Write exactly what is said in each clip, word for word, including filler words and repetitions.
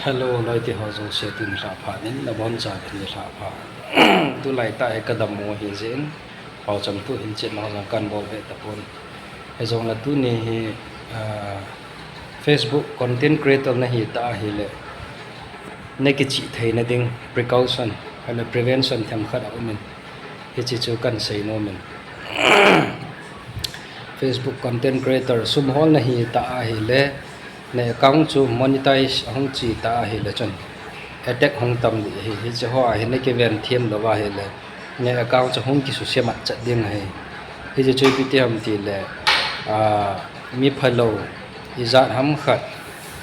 Hello, loite ho jouse, tuni lhah phat in nabonchauvin nilhah pha. Tulai tah hi kadammo ahi jeh in, pao cham thu hin chet nau jong kahin bol be tapon. Hijongle tuni hi, ah, Facebook content creator nahi tah ahile, nakichih theina ding precaution, ahile prevention themkhat aumin. Hiche chu kahin sei nomin. Facebook content creator sum hol nahi tah ahile, na account chu monetize ahung chi tah ahile chun attack hung tam ding ahi. Hiche ho a hi nakiven them lou ahile, na account chu hung kisuse mat chat ding ahi. Hiche chu ipi ti ham tile, ah, mi phalou ijat ham khat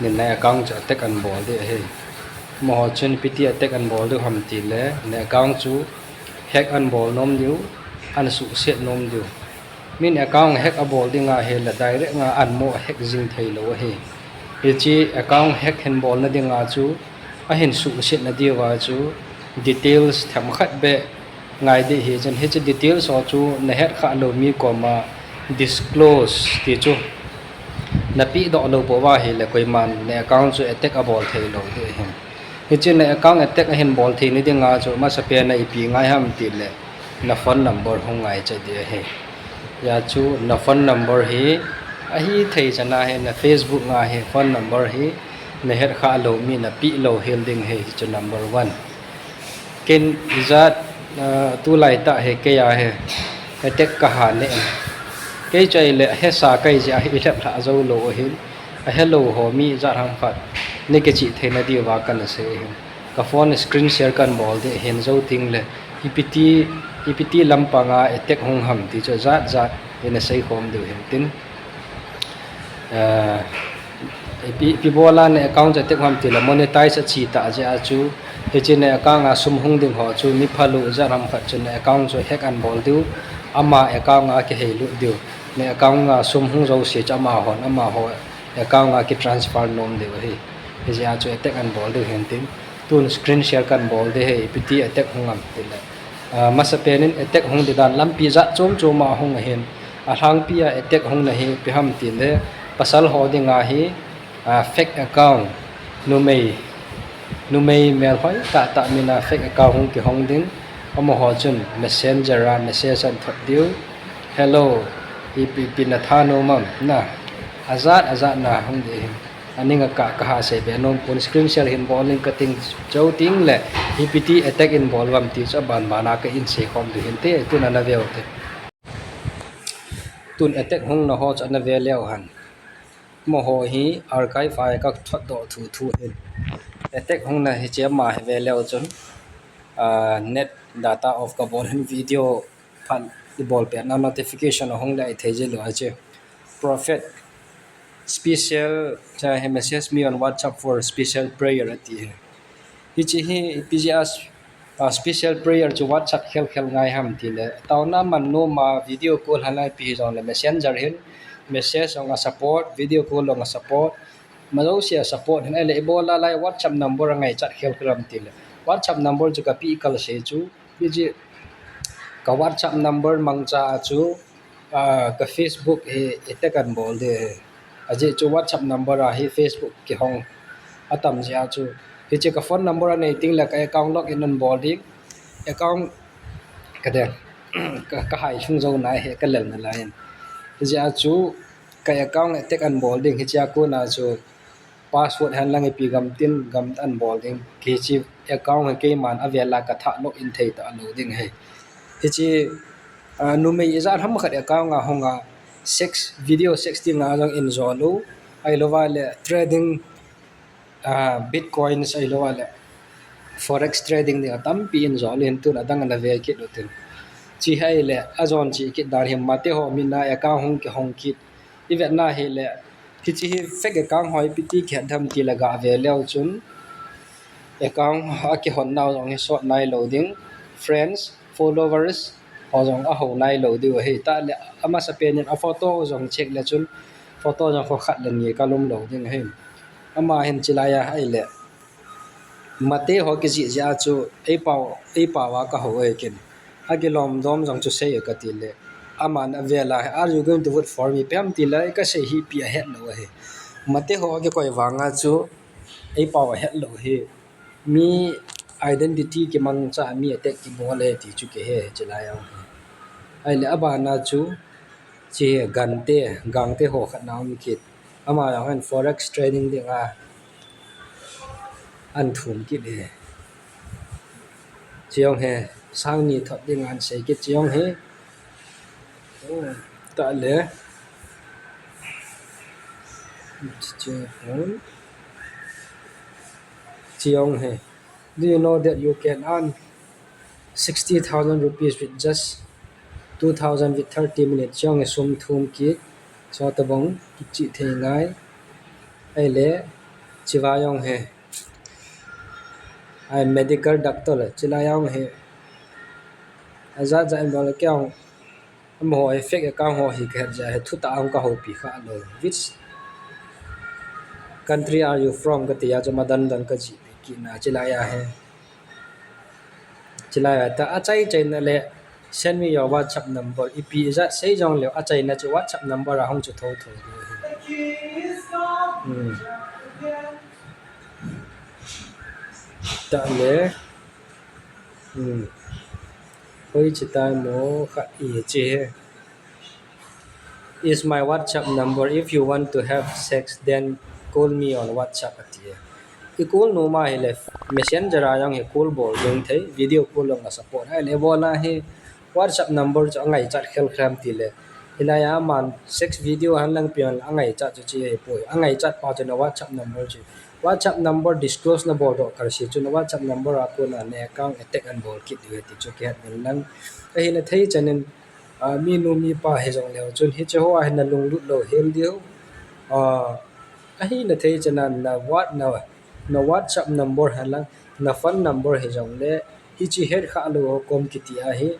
nin na account chu attack ahin bol ding ahi. Amaho chun ipi ti attack ahin bol diu ham tile, na account chu hack ahin bol nom diu, ahin suhset nom diu. Min account hack abol ding ahile direct nga ahin mo hack jing thei lou ahi. Hiche account hack hin bolna dinga chu, ahin suhsetna diuva chu details themkhat beh ngai ding ahi. Chun hiche details ho chu nahet khah lou mi koma disclose ti chu napeh doh lou pouva ahile koiman na account chu attack abol thei lou ding ahi. Hiche na account attack ahin bol theina dinga chu masapen a ipi ngai ham tile, na phone number hung ngai chat ding ahi. Hijeh chun na phone number hi ahithei chan a hi na Facebook nga hi phone number hi nahet khah lou mi napeh lou hel ding ahi, hichu number one. Ken ijat, ah, tulai tah hi kei a hi attack kaha neh in, kei chu ahile ahesa kahi jeh a hi ilhep lhah jou lou ahin, ahelou ho mi ijat ham khat nakichih theina diuva kana sei ahin. Ka phone screen share kahin bol ding ahin, jou tengle ipi ti, ipi ti lampanga attack hung ham ti chu jat jat ina seikhom diu ahin tin. Ah, ipi, ipi bola na account chu attack ham tile monetize achi tah jeh a chu, hiche na account a sum hung ding ho chu mi phalou ijat ham khat chun na account chu hack ahin bol diu, ama account a kiheilut diu. Na account a sum hung jouse chu amahon amaho account a kitransfer nom diu ahi. Hijeh a chu attack ahin bol diu ahin tin. Tun screen share kahin bol ding ahi, ipi ti attack hung ham tile, ah, masapen in attack hung ding dan lampi jat chom chom a hung ahin. Alhangpi a attack hungna hi ipi ham tile, pasal ho dinga hi, ah, fake account, numei, numei melhoi tah tah mina fake account hung kihong ding. Amaho chun Messenger a message ahin thot diu. Hello, ipi, ipi na tha nom am, na. Ajat, ajat na hung ding ahi. Aning a ka, kaha sei be nom pon, screen share hin bol ning kating, jou tengle ipi ti attack in bol uvam ti chu aban ban a kahin seikhom diu ahin te, tun ana veu te. Tun attack hungna ho chu ana ve leu hen. Amaho hi archive a kathot doh thu thu ahin. Attack hungna hiche ama hi ve leu chun, ah, net data off kabol hin video phat ibol petna notification ahung le ithei jilou ahi. Prophet special, cha, he message me on WhatsApp for special prayer ati ahi. Hiche hi ipi jeh a, ah, special prayer chu WhatsApp khel khel ngai ham tile, taona man nom a video call hal a ipi hijongle Messenger hin message jong a support, video call jong a support, ma jouse a support ahin, ahile ibola lai WhatsApp number angaichat khel khel ham tile, WhatsApp number chu kapeh kal sei chu, hiche ka WhatsApp number mangcha a chu, ah, ka Facebook hi attack ahin bol ding ahi. Ajeh chu WhatsApp number a hi Facebook kihong atam jeh a chu, hiche ka phone number anei tengle ka account login ahin bol ding, account kadel, ka, kahai lhung jou nai hi kalel nalai in. Hijeh a chu ka account attack ahin bol ding, hichea kona chu password henlang ipi gam tin gam ahin bol ding, hiche account hi keiman avel a kathah login thei talou ding ahi. Hiche, ah, numei ijat ham khat account a hung a sex, video sex dinga jong in jo lou, ahilouva le trading, ah, bitcoins ahilouva le forex trading dinga tampi in jo lou ahin, tun adang ana ve kit utin. Hiche hi ahile ajon cheh kit dan hi, mate ho mina account hung kihong kit. Ivetna hile, hiche hi fake account ho ipi ti kihet ham tile gah ve leu chun, account akihon nau jong hi sot nailou ding, friends, followers ho jong aho nailou diu ahi. Tahle amasapen in a photo jong check le chun, photo jong kho khat le ni kalum lou ding ahi. Ama hin chulai a ahile, mate ho kijih jeh a chu eipao, eipao a kahou ahi kin. Akilom dom jong chu sei e katile, aman avel a, are you going to vote for me? Ipi ham tile, kasei hi ipi ahet lou ahi. Mate ho akikoi vanga chu, Ei pao ahet lou hi. Mi identity kimangcha mi attack kibol e ti chu kihe chilai a hi. Ahile abana chu chi hi Gangte, Gangte ho khat na um kit. Ama jong hin forex trading dinga an thum kit e. Chi jong hi sang ni thot dinga an sei kit chi jong hi. Tale. Chi jong hi. Do you know that you can earn sixty thousand rupees with just two thousand with thirty minutes? Chi jong hi sum thum kit. Chutobang kichih thei ngai. Ahile, chiva jong hi. Ai medical doctor le, chilai jong hi. Ajat jat in bol kei jong. Amaho hi fake account ho hi kahet jeh a hi thutah a kahoupi kha lou. Which country are you from? Kati a chu madan dan kajih kit na chilai a hi. Chilai a ta achai chaina le send me your WhatsApp number. Ipi ijat sei jongleu achaina chu WhatsApp number a hung chu thotho diu ahi. Hmm. Tale. Hmm. Hoiche tai mo khat i che he. Is my WhatsApp number. If you want to have sex, then call me on WhatsApp, ati e. I call nom ahile Messenger a jong hi call bol ding thei, video call jong a support. Ahile abol a hi WhatsApp number chu angaichat khel khel em tile. Hilai a aman sex video henlang ipi henlang angaichat chu chi ahipoi. Angaichat pa chu na WhatsApp number chu. WhatsApp number disclose nabol doh kal se chu na WhatsApp number a kona na account attack anabol kit diu ahi ti chu kihet uvin lang. Ahina thei chan in, ah, minu mipa hijongleu chun hiche ho a hi nalunglut lou hel diu. Ah, ahina thei chan a na what, na, na WhatsApp number henlang, na phone number hijongle, hiche het kha lou ho kom kiti a hi,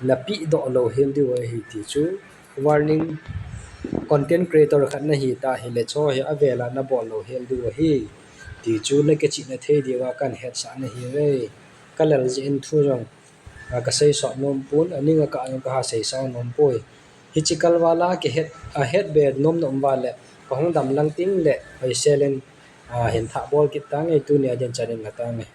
napeh doh lou hel diu ahi ti chu warning. Content creator khat nahi ta hile chu hi avel a nabol lou hel diu ahi ti chu nakichat na thei diu a kahetsah nahi ve. Kalel jeh in thu jong, a, kasei sot nom pon, aning a kah jong kaha seisah nom poi. Hiche kalval a kihet, ahet be nom nom uva le, kahung dam lang teng le, hoisel in, a, hin thah bol kit tange, tuni a din chan in nga tange.